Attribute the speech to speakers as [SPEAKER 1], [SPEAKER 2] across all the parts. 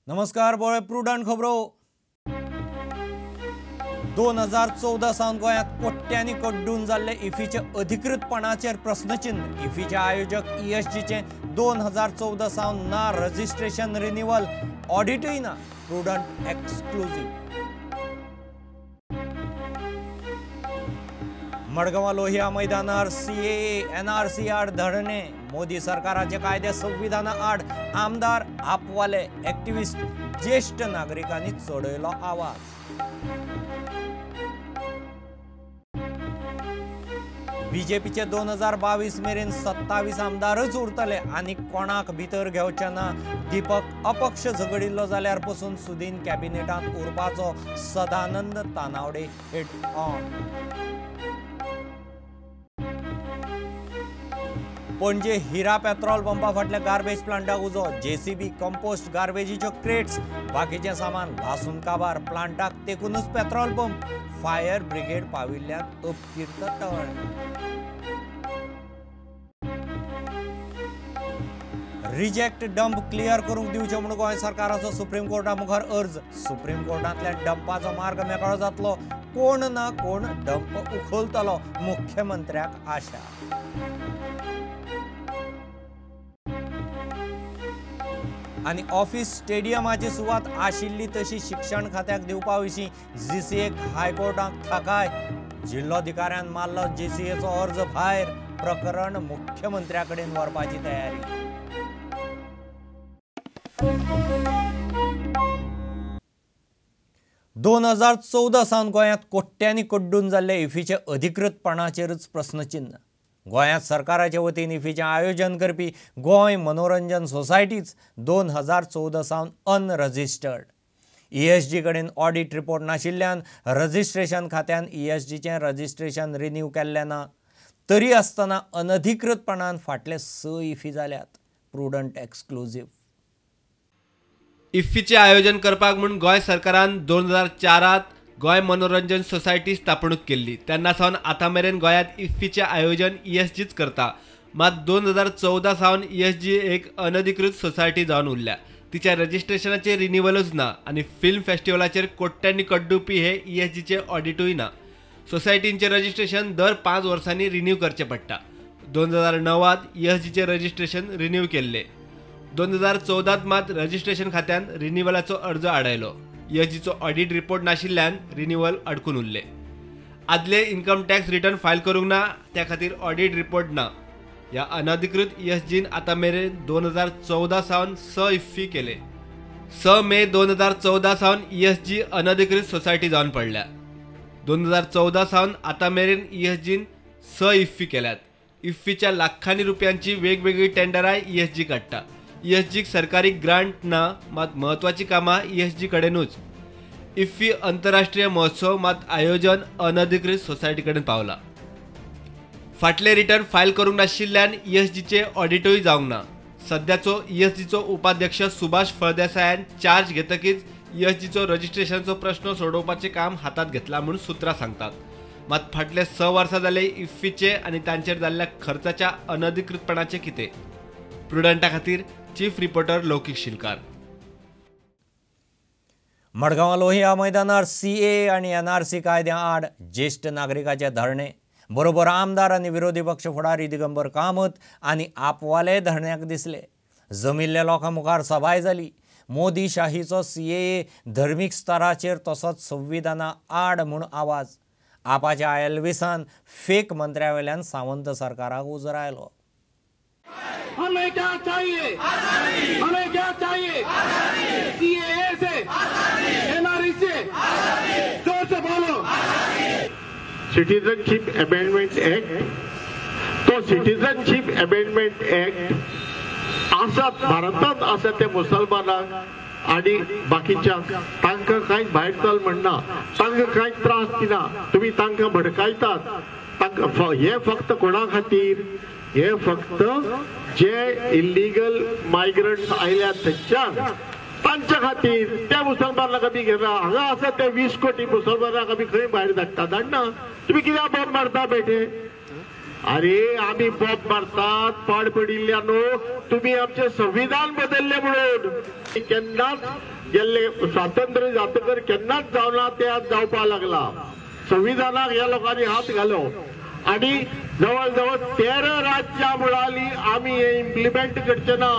[SPEAKER 1] नमस्कार, बळे प्रुडंट खबरो. 2014 सावन गोंयांत कोट्यांनी कड्डून जाल्ले इफीचे अधिकृतपणाचेर प्रस्नचिन्ह. इफीचे आयोजक ईएसजीचे 2014 सावन ना रजिस्ट्रेशन रिन्युअल, ऑडिटूय ना. Prudent exclusive. मडगांवां लोहिया मैदानार सीएए एनआरसी आड धरणे. मोदी सरकाराचे कायदे संविधाना आड आमदार, आपवाले, एक्टिविस्ट, ज्येष्ठ नागरिकांनी चडयलो आवाज. बीजेपीचे 2022 मेरेन 27 आमदारच उरतले आनी कोणाक भितर घेवचे ना. दीपक अपक्ष झगडिल्लो जाल्यार पसून सुदीन कॅबिनेटांत उरपाचो Sadanand Tanavade hit on. Panaji Hira petrol पंपा फाटल्या गार्बेज प्लांटाक उजो. जेसीबी, कंपोस्ट, गार्बेजीच्यो क्रेट्स, बाकीचें सामान लासून काबार. प्लांटाक तेकूनच पेट्रोल पंप. फायर ब्रिगेड पाविल्ल्यान अपकीर्त टळ्ळें. रिजेक्ट डंप क्लियर करूंक दिवचें म्हूण गोंय सरकाराचो सुप्रीम कोर्टा मुखार अर्ज. सुप्रीम कोर्टांतल्यान डंपाचो मार्ग मेकळो जातलो. कोण ना कोण डंप उखलतलो, मुख्यमंत्र्याक आशा. आनी ऑफिस स्टेडियमाची सुवात आशिल्ली तशी शिक्षण खात्याक दिवपा विशीं जीसीएक हायकोर्टाक थाकाय. जिल्लोधिकाऱ्यान मारलो जीसीएचो अर्ज भायर. प्रकरण मुख्यमंत्र्या कडेन व्हरपाची तयारी. 2014 सावन गोंयांत कोट्यांनी कड्डून जाल्ले इफीचे अधिकृतपणाचेरच प्रस्नचिन्ह. गोंयांत सरकाराचे वतीन इफीचें आयोजन करपी गोंय मनोरंजन सोसायटीच 2014 सावन अनरजिस्टर्ड. ईएसजी कडेन ऑडिट रिपोर्ट नाशिल्ल्यान रजिस्ट्रेशन खात्यान ईएसजीचें रजिस्ट्रेशन रिन्यू केल्लें ना. तरी आसतना अनधिकृतपणान फाटले 6 इफी जाल्यात. Prudent exclusive.
[SPEAKER 2] इफ्फीचें आयोजन करपाक म्हूण गोंय सरकारान 2004 गोंय मनोरंजन सोसायटी स्थापणूक केल्ली. तेन्ना सावन आतां मेरेन गोंयांत इफ्फीचें आयोजन ईएसजीच करता. मात 2014 सावन ईएसजी एक अनधिकृत सोसायटी जावन उरल्या. तिच्या रजिस्ट्रेशनाचें रिन्युअलूच ना आनी फिल्म फेस्टिवलाचेर कोट्यांनी कड्डुपी हे ईएसजीचें ऑडिटूय ना. सोसायटींचें रजिस्ट्रेशन दर 5 वर्सांनी रिन्यू करचें पडटा. 2009 ईएसजीचें रजिस्ट्रेशन रिन्यू केल्लें. 2014 मात रजिस्ट्रेशन खात्यान रिन्युअलाचो अर्ज आडायलो. ईएसजीचो ऑडिट रिपोर्ट नाशिल्ल्यान रिन्युअल अडकून उरले. आदले इन्कम टॅक्स रिटर्न फायल करूंक ना, त्या खातीर ऑडिट रिपोर्ट ना. ह्या अनधिकृत ईएसजीन आतां मेरेन 2014 सावन 6 इफ्फी केले. 6 मे 2014 सावन ईएसजी अनधिकृत सोसायटी जावन पडल्या. 2014 सावन आतां मेरेन ईएसजीन 6 इफ्फी केल्यात. इफ्फीच्या लाखांनी रुपयांची वेगवेगळी टेंडरां ईएसजी काडटा. ईएसजीक सरकारी ग्रांट ना, मात म्हत्वाची कामां ईएसजी कडेनूच. इफ्फी अंतरराष्ट्रीय महोत्सव मात आयोजन अनधिकृत सोसायटी कडेन पावला. फाटले रिटर्न फायल करूंक नाशिल्ल्यान ईएसजीचें ऑडिटूय जावंक ना. सद्याचो ईएसजीचो उपाध्यक्ष सुभाष फळदेसायान चार्ज घेतकीच ईएसजीचो रजिस्ट्रेशनाचो प्रश्न सोडोवपाचें काम हातांत घेतला म्हूण सुत्रां सांगतात. मात फाटले 6 वर्सां जाले इफ्फीचे आनी तांचेर जाल्ल्या खर्चाच्या अनधिकृतपणाचें कितें? प्रुडंटा खातीर चीफ रिपोर्टर लौकीक शिलकार.
[SPEAKER 1] मडगांवां लोहिया मैदानार सीए आनी एनआरसी कायद्या आड ज्येष्ठ नागरिकाचे धरणे. बरोबर आमदार आनी विरोधी पक्ष फुडारी दिगंबर कामत आनी आपवाले धरण्याक दिसले. जमिल्ल्या लोकां मुखार सभाय जाली. मोदी शाहीचो सीएए धर्मीक स्तराचेर तसोच संविधाना आड म्हूण आवाज. आपाच्या एल्विसान फेक मंत्र्या वेल्यान सावंत सरकाराक उजरायलो.
[SPEAKER 3] हमें क्या चाहिए? हमें क्या चाहिए? सीएए से, एनआरसी से, जोर से बोलो.
[SPEAKER 4] सिटीजनशिप अमेंडमेंट एक्ट, तो सिटीजनशिप अमेंडमेंट एक्ट आसा भारतांत आसा ते मुसलमानांक आनी बाकीच्यांक, तांकां कांय भायर चल म्हणना, तांकां कांय त्रास दिना, तुमी तांकां भडकायतात. तांकां हे फक्त कोणा खातीर? हे फक्त जे इल्लिगल मायग्रंट्स आयल्यात थंयच्यान तांच्या खातीर. त्या मुसलमानांक आमी घेना. हांगा आसा ते 20 कोटी मुसलमानांक आमी खंय भायर धाडटा? धाडना. तुमी कित्याक बॉम्ब मारता बेठे? अरे आमी बोब मारतात पाड पडिल्ल्यानो, तुमी आमचें संविधान बदललें म्हणून. केन्नाच गेल्ले स्वातंत्र्य जातकर केन्नाच जावना ते आज जावपाक लागला. संविधानाक ह्या लोकांनी हात घालो आनी जवळ जवळ 13 राज्यां म्हणाली आमी हे इम्प्लिमेंट करचे ना,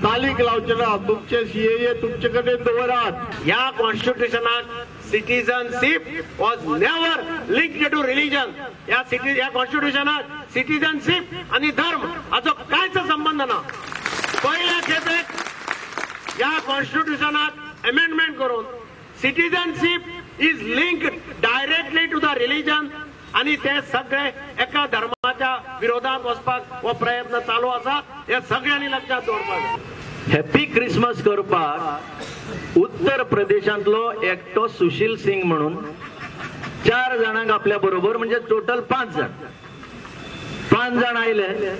[SPEAKER 4] चालीक लावचे ना, तुमचे सीएए तुमचे कडेन दवरात.
[SPEAKER 3] ह्या कॉन्स्टिट्युशनाक citizenship was never linked to religion. ह्या कॉन्स्टिट्युशनाक सिटीजनशीप आनी धर्म हाचो कांयच संबंद ना. पयल्या खेपेक ह्या कॉन्स्टिट्युशनाक अमेंडमेंट करून citizenship is linked directly to the religion आनी ते सगळे एका धर्माच्या विरोधात वचपाक हो प्रयत्न चालू आसा, हे सगळ्यांनी लक्षात दवरपाक जाय.
[SPEAKER 5] हॅपी क्रिसमस करपाक उत्तर प्रदेशांतलो एकटो सुशील सिंग म्हणून 4 जाणांक आपल्या बरोबर, म्हणजे टोटल 5 जाण, 5 जाण आयले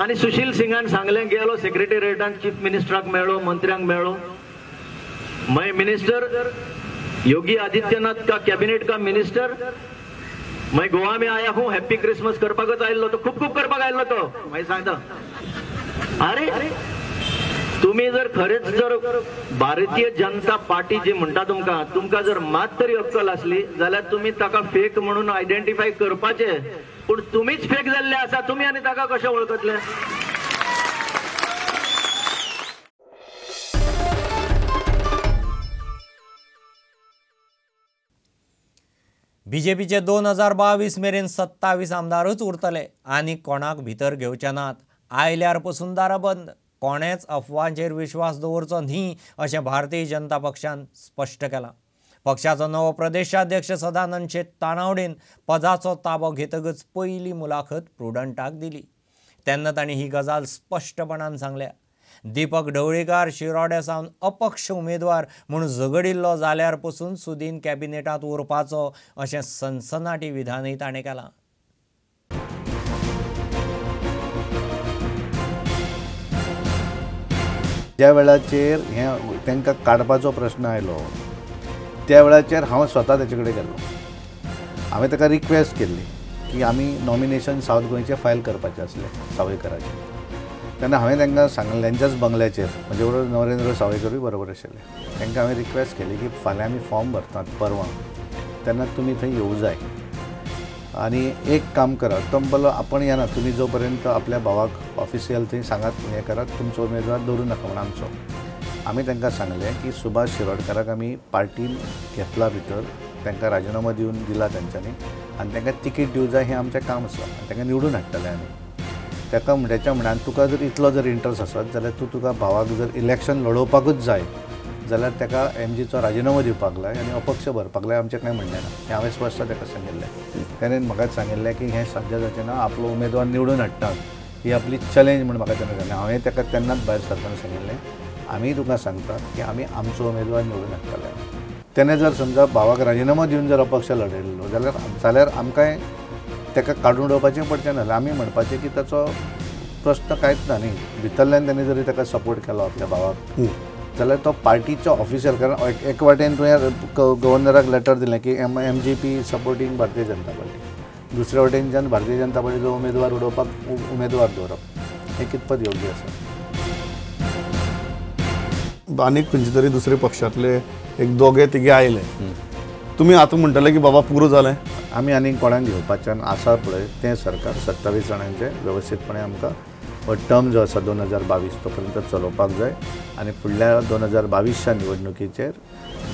[SPEAKER 5] आनी सुशील सिंगान सांगलें, गेलो सेक्रेटेरिएटान चीफ मिनिस्टराक मेळ्ळो, मंत्र्यांक मेळ्ळो, मैं मिनिस्टर योगी आदित्यनाथ का कॅबिनेट का मिनिस्टर, मैं गोवा में आया हूं, हॅपी क्रिसमस करपाकच आयिल्लो तो, खूब खूब करपाक आयिल्लो तो. मागीर सांगता, अरे तुम्ही जर खरेंच जर भारतीय जनता पार्टी जी म्हणटा तुमकां, तुमकां जर मात तरी अक्कल आसली जाल्यार तुमी ताका फेक म्हणून आयडेंटिफाय करपाचे, पूण तुमीच फेक जाल्ले आसा, तुमी आनी ताका कशें वळखतले?
[SPEAKER 1] बीजेपीचे 2022 मेरेन 27 आमदारूच उरतले आनी कोणाक भितर घेवचे नात. आयल्यार पसून दारां बंद. कोणेच अफवांचेर विश्वास दवरचो न्ही अशें भारतीय जनता पक्षान स्पश्ट केलां. पक्षाचो नवो प्रदेशाध्यक्ष सदानंद शेट तानावडेन पदाचो ताबो घेतकच पयली मुलाखत प्रुडंटाक दिली तेन्ना तांणी ही गजाल स्पश्टपणान सांगल्या. दीपक ढवळीकार शिरोड्या सावन अपक्ष उमेदवार म्हूण झगडिल्लो जाल्यार पसून सुदीन कॅबिनेटांत उरपाचो अशें सनसनाटी विधानय ताणें केलां.
[SPEAKER 6] ज्या वेळाचेर हें तांकां काडपाचो प्रश्न आयलो त्या वेळाचेर हांव स्वता ताचे कडेन गेल्लो. हांवें ताका रिक्वेस्ट केल्ली की आमी नॉमिनेशन सावथ गोंयचें फायल करपाचें आसलें सावयकराचें. तेन्ना हांवें तांकां सांगलें, तेंच्याच बंगल्याचेर म्हजे बरोबर नरेंद्र सावयकरूय बरोबर आशिल्ले, तांकां हांवें रिक्वेस्ट केली की फाल्यां आमी फॉर्म भरतात परवां, तेन्ना तुमी थंय येवं जाय आनी एक काम करात. तो म्हणलो आपण येना, तुमी जो पर्यंत आपल्या भावाक ऑफिशियल थंय सांगात हें करात, तुमचो उमेदवार दवरूं नाका म्हूण आमचो. आमी तांकां सांगलें की सुभाष शिरोडकाराक आमी पार्टीन घेतला भितर, तांकां राजिनामो दिवन दिला तांच्यांनी आनी तांकां तिकीट दिवं जाय हें आमचें काम आसा आनी तांकां निवडून हाडटले आमी. ताका म्हणटाच्या म्हणान तुका जर इतलो जर इंट्रस्ट आसत जाल्यार तूं तुका भावाक जर इलेक्शन लडोवपाकूच जाय जाल्यार ताका एमजीचो राजिनामो दिवपाक लाय आनी अपक्ष भरपाक लाय, आमचें कांय म्हणणें ना. हें हांवें स्पश्ट ताका सांगिल्लें. ताणें म्हाका सांगिल्लें की हें साध्य जावचें ना, आपलो उमेदवार निवडून हाडटात ही आपली चॅलेंज म्हूण म्हाका तेन्ना सांगलें. हांवें ताका तेन्नाच भायर सरतना सांगिल्लें आमी तुका सांगतात की आमी आमचो उमेदवार निवडून हाडटले. तेणें जर समजा भावाक राजिनामो दिवन जर अपक्ष लडयल्लो जाल्यार आमकांय ताका काडून उडोवपाचें पडचें ना. आमी म्हणपाचें की ताचो प्रश्न कांयच ना न्ही, भितरल्यान तेणें जरी ताका सपोर्ट केलो आपल्या भावाक जाल्यार तो पार्टीचो ऑफिशियल, कारण एक वाटेन तुवें गव्हर्नराक लेटर दिलें की M G P supporting Bharatiya Janata Party, दुसऱ्या वटेनच्यान भारतीय जनता पार्टीचो उमेदवार उडोवपाक उमेदवार दवरप हें कितपत योग्य आसा.
[SPEAKER 7] आनीक खंयचे तरी दुसरे पक्षांतले एक दोगे तिगे आयले, तुमी आतां म्हणटले की बाबा पुरो जालें,
[SPEAKER 6] आमी आनीक कोणाक घेवपाच्यान आसा पळय तें सरकार 27 जाणांचें वेवस्थीतपणे आमकां हो टर्म जो आसा 2022 तो पर्यंत चलोवपाक जाय आनी फुडल्या 2022च्या निवडणुकीचेर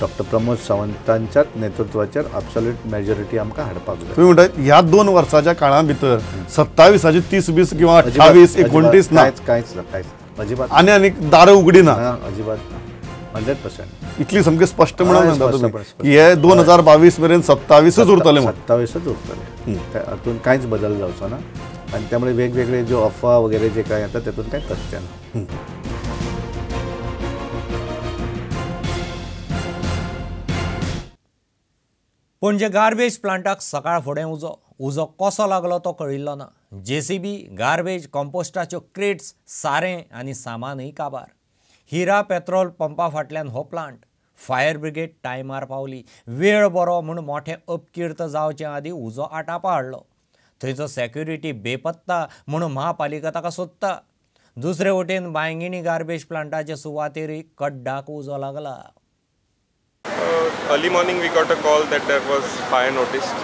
[SPEAKER 6] डॉक्टर प्रमोद सावंतांच्याच नेतृत्वाचेर अब्सोल्यूट मेजॉरिटी आमकां हाडपाक जाय.
[SPEAKER 7] तुमी म्हणटा ह्या 2 वर्साच्या काळा भितर 27 30 20 किंवा 28 29 ना,
[SPEAKER 6] कांयच ना, कांयच अजिबात,
[SPEAKER 7] आनी आनी दारां उगडी ना,
[SPEAKER 6] अजिबात ना, 100%.
[SPEAKER 7] इतली सामकी स्पश्ट म्हणून म्हणटा तुमी की हे 2022 मेरेन 27च उरतले,
[SPEAKER 6] 27च उरतले, हातूंत कांयच बदल जावचो ना आनी त्यामुळे वेगवेगळे ज्यो अफवा वगैरे जे काय येता तेतून कांय तथ्य ना.
[SPEAKER 1] पणजे गार्बेज प्लांटाक सकाळ फुडें उजो, उजो कसो लागलो तो कळिल्लो ना. जेसीबी, गार्बेज, कंपोस्टाच्यो क्रेट्स, सारें आनी सामानय काबार. हिरा पेट्रोल पंपा फाटल्यान हो प्लांट. फायर ब्रिगेड टायमार पावली. वेळ बरो म्हूण मोठें अपकीर्त जावचे आदीं उजो आटापा हाडलो. थंयचो सेक्युरिटी बेपत्ता म्हणून महापालिका ताका सोदता. दुसरे वटेन बांयगिणी गार्बेज प्लांटाचे सुवातेरय कड्डाक उजो लागला.
[SPEAKER 8] Early morning we got a call that there was fire noticed.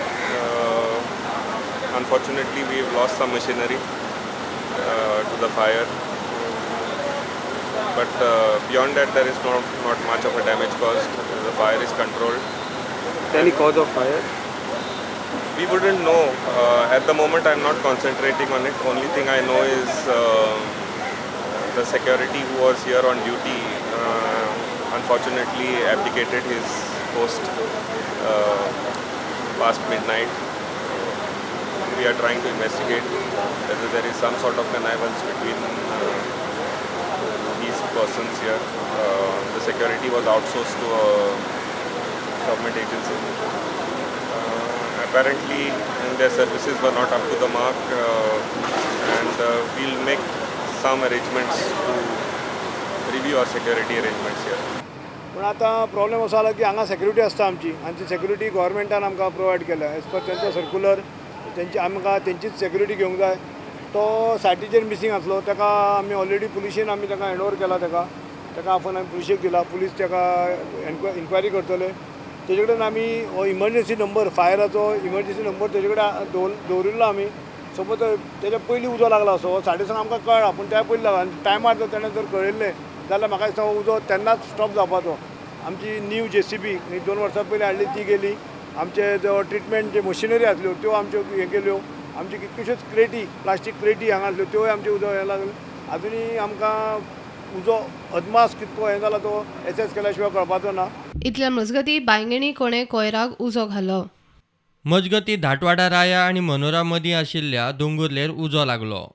[SPEAKER 8] Unfortunately we have lost some machinery to the fire. But beyond that there is not much of a damage caused. The fire is controlled.
[SPEAKER 9] Any cause of fire?
[SPEAKER 8] We wouldn't know. At the moment I am not concentrating on it. Only thing I know is the security who was here on duty unfortunately abdicated his post past midnight. We are trying to investigate whether there is some sort of connivance between these persons here. The security was outsourced to a government agency. Apparently their services were not up to the mark, and we'll make some arrangements to review our security arrangements here.
[SPEAKER 10] पूण आतां problem असो जाला की हांगा security आसता आमची आनी ती सेक्युरिटी गव्हर्मेंटान आमकां प्रोवायड केल्या एज पर तेंचो सर्कुलर. तेंची आमकां तेंचीच सेक्युरिटी घेवंक जाय. तो सायटीचेर मिसींग आसलो, ताका आमी ऑलरेडी पुलिशेन आमी ताका हँड ओवर केला. ताका आफोवन आमी पुलिशेक दिला. पुलीस ताका इन्क्वायरी करतले. तेजे कडेन आमी हो इमर्जन्सी नंबर, फायराचो इमर्जन्सी नंबर तेजे कडेन दवरिल्लो आमी. सपोज तेज्या पयलीं उजो लागला असो हो 6:30 आमकां कळ्ळा, पूण त्या पयलीं लागला आनी टायमार जर तेणें जर कळयल्लें जाल्यार म्हाका दिसता हो उजो तेन्नाच स्टॉप जावपाचो. आमची न्यू JCB 2 वर्सां पयलीं हाडली ती गेली. आमचे जो ट्रिटमेंट जे मशिनरी आसल्यो त्यो आमच्यो हें केल्यो. आमच्यो कितल्योश्योच क्रेटी, प्लास्टीक क्रेटी हांगा आसल्यो त्योय आमच्यो उजो हें लागले. आजुनूय आमकां उजो अदमास कितको हें जाला तो एसेस केल्या शिवाय कळपाचो ना.
[SPEAKER 11] इतल्या मजगती बांयगिणी कोणे कोयराक उजो घालो.
[SPEAKER 12] मजगती धाटवाडा राया आनी मनोरा मदीं आशिल्ल्या दोंगुर्लेर उजो लागलो.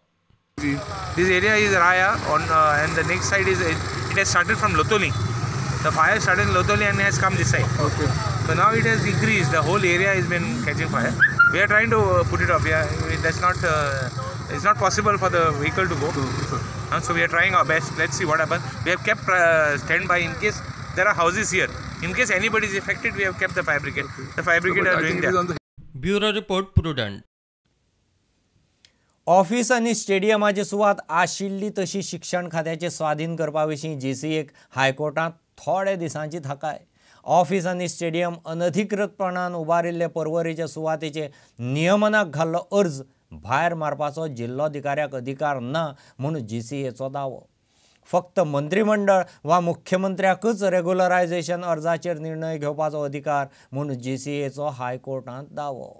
[SPEAKER 13] This area is Raya on and the next side is it has started from Lotoli. The fire started in Lotoli and has come this side.
[SPEAKER 9] Okay.
[SPEAKER 13] So now it has increased. The whole area has been catching fire. We are trying to put it off. Yeah, that's not it's not possible for the vehicle to go. So we are trying our best. Let's see what happens. We have kept standby in case there are houses here. In case anybody is affected, we have kept the fire brigade.
[SPEAKER 9] Okay.
[SPEAKER 13] The fire brigade are doing that.
[SPEAKER 12] Bureau report, Prudent.
[SPEAKER 1] Office आनी स्टेडियमाची सुवात आशिल्ली तशी शिक्षण खात्याचे स्वाधीन करपा विशीं जीसीएक हायकोर्टांत थोडे दिसांची थाकाय. ऑफिस आनी स्टेडियम अनधिकृतपणान उबारिल्ले पर्वरीचे सुवातेचे नियमनाक घाल्लो अर्ज भायर मारपाचो जिल्लोधिकाऱ्याक अधिकार ना म्हूण जीसीएचो दावो. फक्त मंत्रिमंडळ वा मुख्यमंत्र्याकच रेगुलरायझेशन अर्जाचेर निर्णय घेवपाचो अधिकार म्हूण जीसीएचो हायकोर्टांत दावो.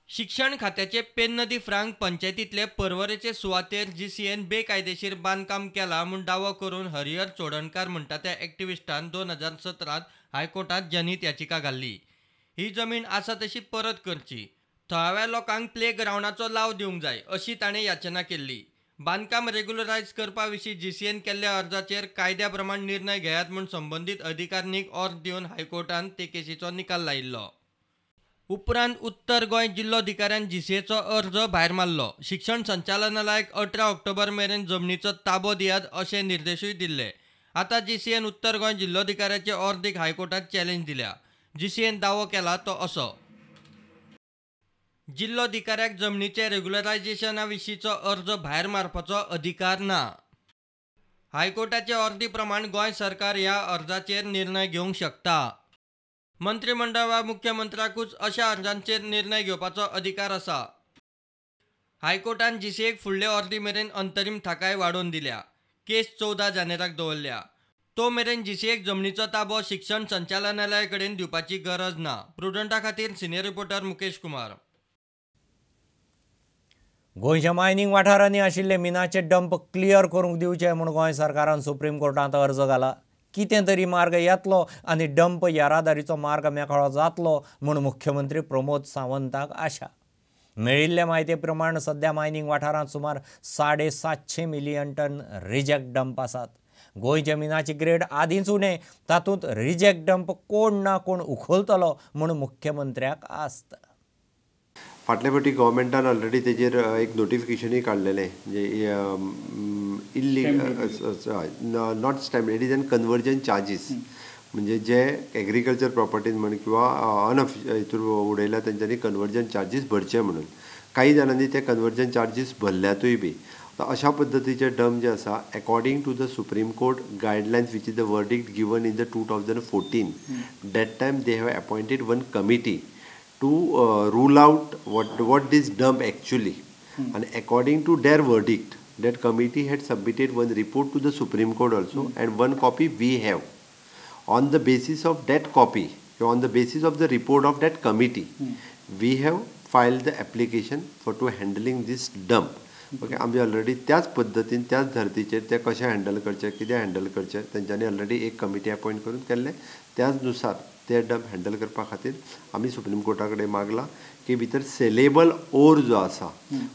[SPEAKER 12] शिक्षण खात्याचे पेन्नदी फ्रांक पंचायतींतले पर्वरेचे सुवातेर जीसीएन बेकायदेशीर बांदकाम केला म्हूण दावो करून हरिहर चोडणकार म्हणटा त्या एक्टिविस्टान 2017 हायकोर्टांत जनहीत याचिका घाल्ली. ही जमीन आसा तशी परत करची, थळाव्या लोकांक प्ले ग्रावंडाचो लाव दिवंक जाय अशी ताणें याचना केल्ली. बांदकाम रेग्युलरायज करपा विशीं जीसीएन केल्ल्या अर्जाचेर कायद्या प्रमाण निर्णय घेयात म्हूण संबंदीत अधिकारणीक ऑर्द दिवन हायकोर्टान ते केशीचो निकाल लायिल्लो. उपरांत उत्तर गोंय जिल्लोधिकाऱ्यान जीसीएचो अर्ज भायर मारलो. शिक्षण संचालनालयाक 18 ऑक्टोबर मेरेन जमनीचो ताबो दियात अशे निर्देशूय दिल्ले. आतां जीसीएन उत्तर गोंय जिल्लोधिकाऱ्याचे ऑर्दीक हायकोर्टांत चॅलेंज दिल्या. जीसीएन दावो केला तो असो: जिल्लोधिकाऱ्याक जमनीचे रेग्युलरायझेशना विशींचो अर्ज भायर मारपाचो अधिकार ना. हायकोर्टाचे ऑर्दी प्रमाण गोंय सरकार ह्या अर्जाचेर निर्णय घेवंक शकता. मंत्रिमंडळ वा मुख्यमंत्र्याकूच अशा अर्जांचेर निर्णय घेवपाचो अधिकार आसा. हायकोर्टान जीसीएक फुडले ऑर्दी मेरेन अंतरीम थाकाय वाडोवन दिल्या. केस 14 जानेराक दवरल्या. तो मेरेन जीसीएक जमनीचो ताबो शिक्षण संचालनालया कडेन दिवपाची गरज ना. प्रुडंटा खातीर सिनियर रिपोर्टर मुकेश कुमार.
[SPEAKER 1] गोंयच्या मायनींग वाठारांनी आशिल्ले मिनाचे डंप क्लियर करूंक दिवचे म्हूण गोंय सरकारान सुप्रीम कोर्टांत अर्ज घाला. कितें तरी मार्ग येतलो आनी डंप येरादारीचो मार्ग मेकळो जातलो म्हूण मुख्यमंत्री प्रमोद सावंताक आशा. मेळिल्ले म्हायती प्रमाण सध्या मायनींग वाठारांत सुमार 750 मिलियन टन रिजेक्ट डंप आसात. गोंयच्या मिनाची ग्रेड आदींच उणें, तातूंत रिजेक्ट डंप कोण ना कोण उखलतलो म्हूण मुख्यमंत्र्याक आस्त.
[SPEAKER 14] फाटले फावटी गव्हर्मेंटान ऑलरेडी तेजेर एक नोटिफिकेशनूय काडलेलें, जे illegal not stamp it is an conversion charges, म्हणजे जे एग्रीकल्चर प्रॉपर्टीन म्हण किंवा अनऑफिशियल हितून उडयल्या तेंच्यांनी कन्वर्जन चार्जीस भरचे म्हणून. काही जाणांनी ते कन्वर्जन चार्जीस भरल्यातूय बी. अशा पद्दतीचे डंप जे आसा according to the Supreme Court guidelines which is the verdict given in the 2014, that time they have appointed one committee to rule out what this dump actually. And according to their verdict, that committee had submitted one report to the Supreme Court also, and one copy we have. On the basis of that copy, on the basis of the report of that committee, we have filed the application for to handling this dump. Okay, आमी already त्याच पद्दतीन त्याच धर्तीचेर ते कशें handle करचें, कितें handle करचें, तेंच्यांनी ऑलरेडी एक कमिटी अपॉयंट करून केल्लें. त्याच नुसार ते डंप हँडल करपा खातीर आमी सुप्रीम कोर्टा कडेन मागलां की भितर सेलेबल ओर जो आसा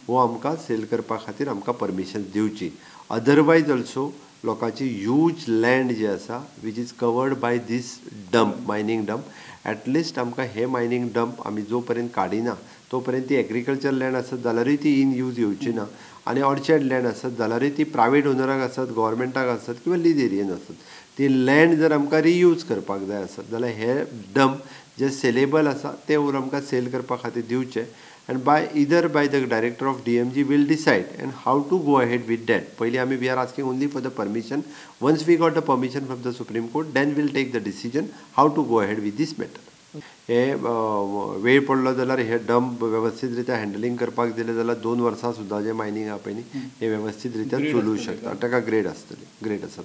[SPEAKER 14] हो आमकां सेल करपा खातीर आमकां परमिशन दिवची. अदरवायज ऑल्सो लोकांची ह्यूज लँड जी आसा which is covered by this dump, mining dump, at least आमकां हे मायनींग डंप आमी जो पर्यंत काडिना तो पर्यंत ती एग्रीकल्चर लँड आसत जाल्यारूय ती इन यूज येवची ना, आनी ऑर्चर्ड लँड आसत जाल्यारूय ती प्रायवेट ओनराक आसत, गव्हर्मेंटाक आसत किंवा लीज एरियेन आसत, ती लँड जर आमकां रियूज करपाक जाय आसत जाल्यार हे डंप जे सेलेबल आसा ते ओर आमकां सेल करपा खातीर दिवचे. And by either by the director of DMG will decide and how to go ahead with that. पयलीं आमी we are asking only for the permission. Once we got the permission from the Supreme Court, then we'll take the decision how to go ahead with this matter. हे वेळ पडलो जाल्यार हे dump वेवस्थीत रित्या handling करपाक दिलें जाल्यार 2 वर्सां सुद्दां जें मायनींग आहा पळय न्ही हें व्यवस्थीत रित्या चलूं शकता. ताका ग्रेड आसतली, ग्रेड आसा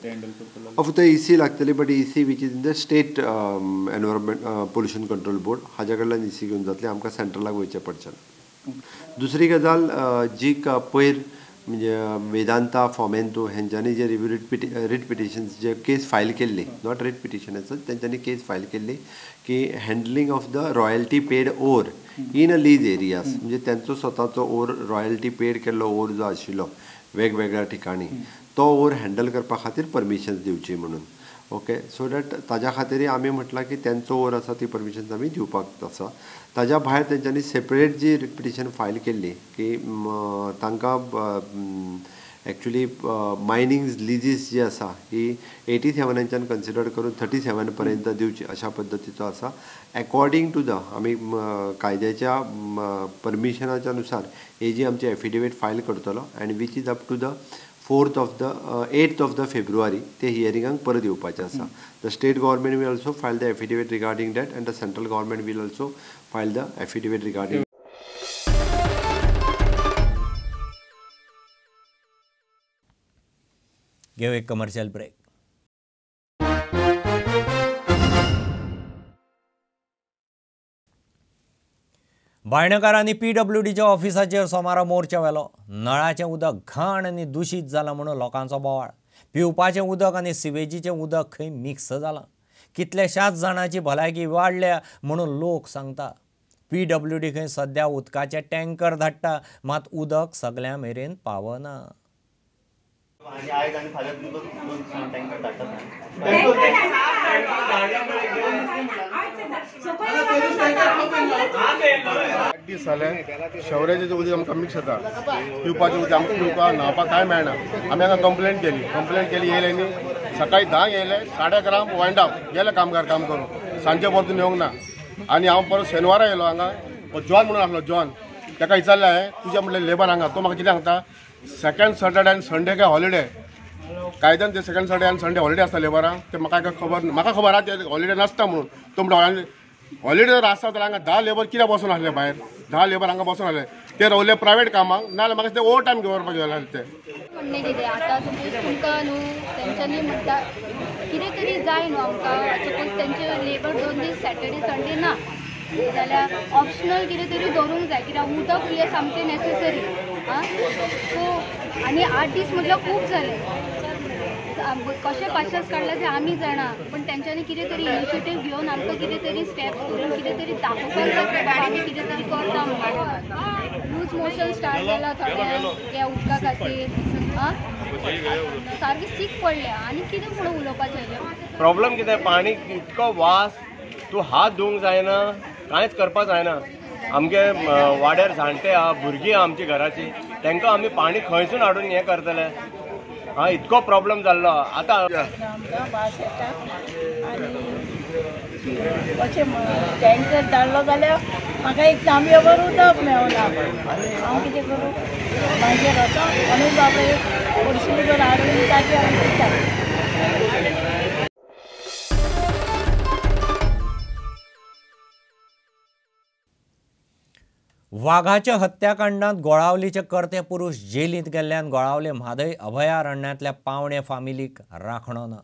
[SPEAKER 14] फक्त EC लागतली, but EC which is in the state environment pollution control board हाज्या कडल्यान EC घेवन जातली, आमकां सेंट्रलाक वयचें पडचें ना. दुसरी गजाल जी पयर म्हणजे वेदांता फॉमेंतो हेंच्यांनी जे रिव्यू रिट पिटिशन्स जे केस फायल केल्ली, not writ petition आसत, तेंच्यांनी केस फायल केल्ली की handling of the royalty paid ore in a lease areas, म्हणजे तेंचो स्वताचो ओर रॉयल्टी पेड केल्लो ओर जो आशिल्लो वेगवेगळ्या ठिकाणी तो ओर हँडल करपा खातीर परमिशन्स दिवची म्हणून. ओके, सो that ताज्या खातीरय आमी म्हटलां की तेंचो ओर आसा ती परमिशन्स आमी दिवपाक आसा. ताज्या भायर तेंच्यांनी सेपरेट जी रिट पिटिशन फायल केल्ली की तांकां एक्चुली मायनींग लिजीस जी आसा ही 87 कन्सिडर करून 37 पर्यंत दिवची अशा पद्दतीचो आसा. एकॉर्डिंग टू the आमी कायद्याच्या परमिशनाच्या नुसार ही जी आमची एफिडेवीट फायल करतलो and which is up to the 8th of the February ते हियरिंगाक परत येवपाचें आसा. The state government will also file the affidavit regarding that and the central government will also file the affidavit regarding.
[SPEAKER 1] घेऊ एक commercial break. बायणकारांनी पीडब्ल्यूडीच्या ऑफिसाचेर सोमारा मोर्चा व्हेलो. नळाचें उदक घाण आनी दुशीत जालां म्हणून लोकांचो बोवाळ. पिवपाचें उदक आनी सिवेजीचें उदक खंय मिक्स जालां. कितल्याशाच जाणांची भलायकी वाडल्या म्हणून लोक सांगता. पीडब्ल्यूडी खंय सद्या उदकाचे टँकर धाडटा, मात उदक सगळ्यां मेरेन पावना.
[SPEAKER 15] आणि आयज आनी फाल्यां तुमकां टँकर धाडटा.
[SPEAKER 7] 8 दीस जाले शवऱ्याचें उदक आमकां मिक्स जाता, पिवपाचें उदक आमकां पिवपाक न्हांवपाक कांय मेळना. आमी हांगा कंप्लेंट केली, येयले न्ही सकाळी 10 येयले, 11:30 वायंड अप गेले कामगार काम करून, सांजे परतून येवंक ना. आनी हांव परत शेनवारा येयलो हांगा, जॉन म्हणून आसलो, जॉन ताका विचारलें हांवें तुजें म्हणलें लेबर हांगा, तो म्हाका कितें सांगता सेकंड सॅटर्डे आनी संडे काय हॉलिडे, कायद्यान ते सेकंड सॅटर्डे आनी संडे हॉलिडे आसता लेबरांक, ते म्हाका खबर, म्हाका खबर आहा ते हॉलिडे नासता म्हणून. तो म्हणटा हॉलिडे जर आसता जाल्यार हांगा 10 लेबर कित्याक बसून आसले भायर, 10 लेबर हांगा बसून आसले, ते रावले प्रायवेट कामाक, नाजाल्यार म्हाका ते ओवर टायम घेवपाक गेले ते.
[SPEAKER 16] म्हणणें कितें आतां सपोज तुमकां न्हू तेंच्यांनी म्हणटा कितें तरी जाय न्हू आमकां, सपोज तेंचे लेबर 2 दीस सॅटर्डे संडे ना जाल्यार ऑप्शनल कितें तरी दवरूंक जाय, कित्याक उदक हें सामकें नॅसेसरी. आं, सो आनी 8 दीस म्हटल्यार खूब जाले, कशें पाशेंस काडला तें आमी जाणा, पण तेंच्यांनी कितें तरी इनिशिएटीव घेवन आमकां कितें तरी स्टेप्स करून कितें तरी दाखोवपाक जाय बाबा आमी कितें तरी करता म्हणून. लूज मोशन स्टार्ट जाला थोड्यांक ह्या उदका खातीर. आं, सारकी सीक पडल्या आनी कितें म्हणून उलोवपाचें.
[SPEAKER 17] प्रॉब्लम कितें, पाणी इतको वास, तूं हात धुवंक जायना, कांयच करपाक जायना. आमगे वाड्यार जाणटे आहा, भुरगीं आहा आमची घराची, तांकां आमी पाणी खंयसून हाडून हें करतले. हा इतको प्रॉब्लम जाल्लो आतां.
[SPEAKER 18] आमकां वास येता आनी अशें टँकर धाडलो जाल्यार म्हाका एक तांबयो उदक मेळना. हांव कितें करूं? मागीर वचोन कोणूय बाबा पडशी भर हाडून ताजें हांव दिता.
[SPEAKER 1] वाघाच्या हत्याकांडात गोळावलीचे कर्ते पुरुष जेलींत गेल्ल्यान गोळावले म्हादय अभयारण्यांतल्या पावणे फामिलीक राखणो ना.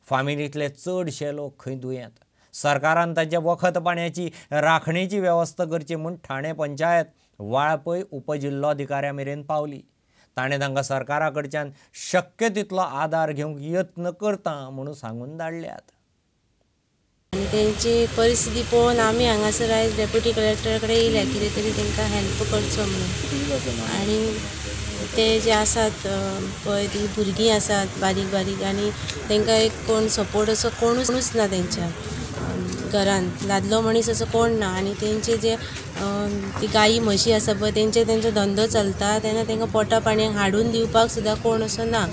[SPEAKER 1] फामिलींतले चडशे लोक खंय दुयेंत. सरकारान तांच्या वखद पाण्याची राखणेची वेवस्था करची म्हूण ठाणे पंचायत वाळपय उपजिल्लोधिकाऱ्या मेरेन पावली. ताणें तांकां सरकारा कडच्यान शक्य तितलो आदार घेवंक यत्न करता म्हणून सांगून धाडल्यात.
[SPEAKER 19] आनी तेंची परिस्थिती पळोवन आमी हांगासर आयज डेप्युटी कलेक्टरा कडेन येयल्या कितें तरी तेंकां हेल्प करचो म्हणून. आनी ते जे आसात पळय ती भुरगीं आसात बारीक बारीक आनी तेंकां एक कोण सपोर्ट असो कोणूच ना तेंच्या घरान, दादलो मनीस असो कोण ना. आनी तेंचे जे ती गायी म्हशी आसा पळय तेंचे तेंचो धंदो चलता तेन्ना तेंकां पोटा पाणयाक हाडून दिवपाक सुद्दां कोण असो ना.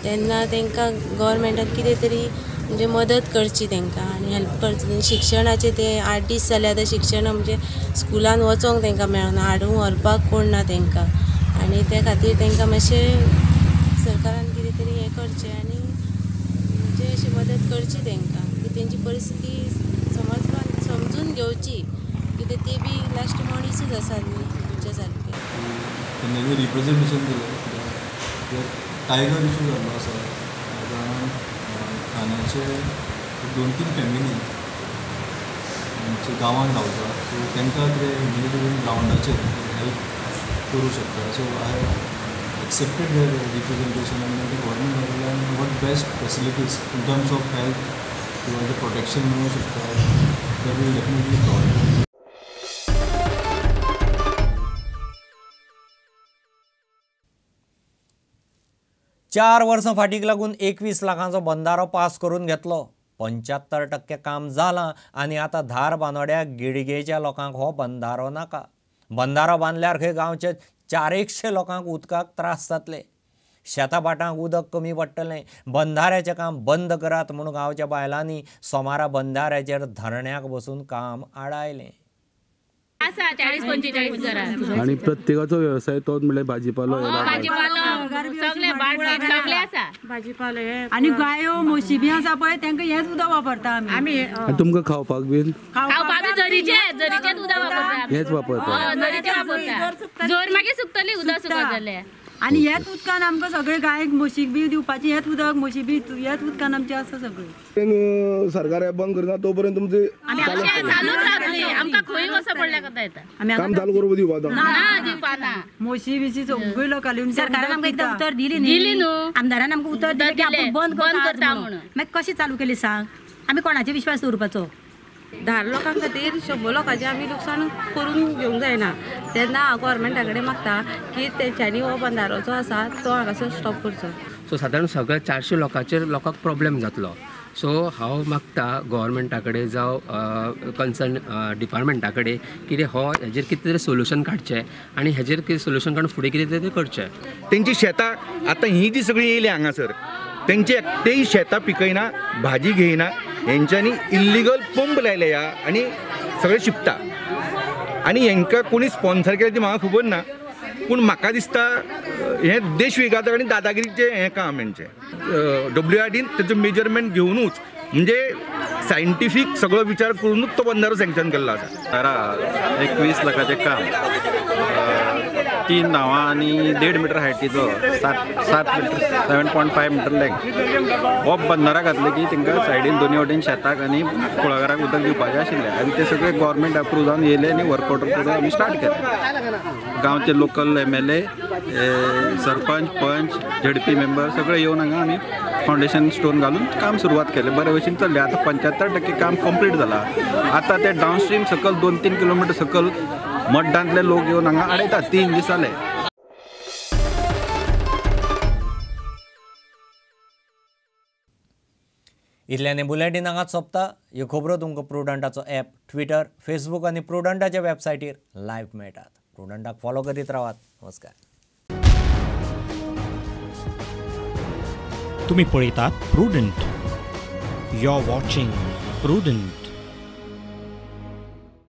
[SPEAKER 19] तेन्ना तेंकां गव्हर्मेंटान कितें तरी म्हणजे मदत करची तेंकां आनी हेल्प करची. शिक्षणाचे ते 8 दीस जाले आतां शिक्षण म्हणजे स्कुलान वचोंक तेंकां मेळना, हाडूंक व्हरपाक कोण ना तेंकां. आनी त्या खातीर तेंकां मातशें सरकारान कितें तरी हें करचें आनी म्हणजे अशी मदत करची तेंकां की तेंची परिस्थिती समजून घेवची कित्याक ती बी लास्ट मनीसूच आसा न्ही आमच्या सारके.
[SPEAKER 20] तेन्ना रिप्रेजेंटेशन दिलें कित्याक टायगर इशू जाल्लो आसा कारण ठाण्याचे 2-3 फॅमिली आमच्या गांवांत रावता सो तांकां ते ह्युमॅनिटेरियन ग्रावंडाचेर हेल्प करूं शकता. So I accepted their representation आनी गव्हर्मेंटा कडल्यान what best facilities in terms of health किंवा जे प्रोटेक्शन मेळूं शकता that will definitely provide.
[SPEAKER 1] 4 वर्सां फाटीक लागून 21 लाखांचो बंधारो पास करून घेतलो. 75% काम जालां आनी आतां धार बांदोड्या गिडगेच्या लोकांक हो बंधारो नाका. बंधारो बांदल्यार खंय गांवचे 400 लोकांक उदकाक त्रास जातले, शेतां भाटांक उदक कमी पडटलें. बंधाऱ्याचें काम बंद करात म्हूण गांवच्या बायलांनी सोमारा बंधाऱ्याचेर धरण्याक बसून काम आडायलें.
[SPEAKER 21] 40-45 घरां
[SPEAKER 22] आनी प्रत्येकाचो वेवसाय तोच म्हणल्यार भाजीपालो,
[SPEAKER 21] सगळे आसा
[SPEAKER 23] भाजीपालो आनी गायो म्हशी बी आसा पळय तेंका हेच उदक वापरता आमी.
[SPEAKER 22] तुमकां खावपाक बीन
[SPEAKER 21] खावपाक बी झरीचेच उदक वापरता,
[SPEAKER 22] हेच वापरता,
[SPEAKER 21] झरीचें वापरता. झर मागीर सुकतली उदक सुकत जाल्यार.
[SPEAKER 23] आनी हेच उदकान आमकां सगळे गायक म्हशीक बी दिवपाचें, हेच उदक म्हशी बी हेच उदकान आमचें आसा सगळें.
[SPEAKER 24] सरकार बंद करना तो पर्यंत तुमचे
[SPEAKER 21] चालूच रावतली. आमकां खंय वचों पडल्यार कथा येता.
[SPEAKER 24] काम चालू करूं दिवपा
[SPEAKER 21] ना दिवपा ना.
[SPEAKER 23] म्हशी बिशी सगळी लोकांनी
[SPEAKER 25] सरकारान आमकां एकदां उतर दिली
[SPEAKER 21] न्ही,
[SPEAKER 25] आमदारान आमकां उतर दिलें की आपूण बंद करता म्हणून. मागीर कशें चालू केली सांग? आमी कोणाचेर विश्वास दवरपाचो?
[SPEAKER 26] 10 लोकां खातीर 100 लोकांचें आमी लुकसाण करून घेवंक जायना. तेन्ना हांव गव्हर्मेंटा कडेन मागता की तेंच्यांनी हो बंधारो जो आसा तो हांगासर स्टॉप करचो.
[SPEAKER 27] सो सादारण सगळ्या 400 लोकांचेर लोकांक प्रॉब्लेम जातलो. सो हांव मागता गव्हर्मेंटा कडेन जावं कन्सर्न डिपार्टमेंटा कडेन कितें हो हेजेर कितें तरी सोल्युशन काडचें आनी हेजेर कितें सोल्युशन काडून फुडें कितें तरी करचें.
[SPEAKER 28] तेंची शेतां आतां ही जी सगळीं येयली हांगासर तेंची एकटेय शेतां पिकयना, भाजी घेयना. हेंच्यांनी इल्लिगल पंप लायले ह्या आनी सगळें शिंपता आनी हेंकां कोणी स्पॉन्सर केलें ती म्हाका खबर ना, पूण म्हाका दिसता हें देश विघातक आनी दादागिरीचें हें काम हेंचें. WRDन तेचो मेजरमेंट घेवनूच म्हणजे सायंटिफीक सगळो विचार करूनूच तो बंधारो सँक्शन केल्लो आसा.
[SPEAKER 29] 21 लाखाचें काम, 3 नांवां आनी 1.5 मिटर हायटीचो 7 मिटर 7.5 मिटर लेंथ हो बंधारा घातले की तांकां सायडीन दोनी वटेन शेताक आनी कुळागराक उदक दिवपाचें आशिल्लें आनी ते सगळे गव्हर्मेंट अप्रूव जावन येयले आनी वर्क ऑर्डर करून आमी स्टार्ट केलें. गांवचे लोकल MLA, sarpanch, पंच, ZP member सगळे येवन हांगा आमी फावंडेशन स्टोन घालून काम सुरवात केलें. बरे भशेन चल्लें. आतां 75% काम कंप्लीट जालां. आतां ते डावनस्ट्रीम सकयल 2-3 किलोमिटर सकयल मड्डांतले लोक येवन हांगा आडयतात 3 दीस जाले.
[SPEAKER 1] इतल्याने बुलेटीन हांगाच सोंपता. ह्यो खबरो तुमकां प्रुडंटाचो ॲप, ट्विटर, फेसबूक आनी प्रुडंटाच्या वेबसायटीर लायव्ह मेळटात. प्रुडंटाक फॉलो करीत रावात. नमस्कार.
[SPEAKER 2] तुम्ही पळयतात Prudent. You are watching Prudent.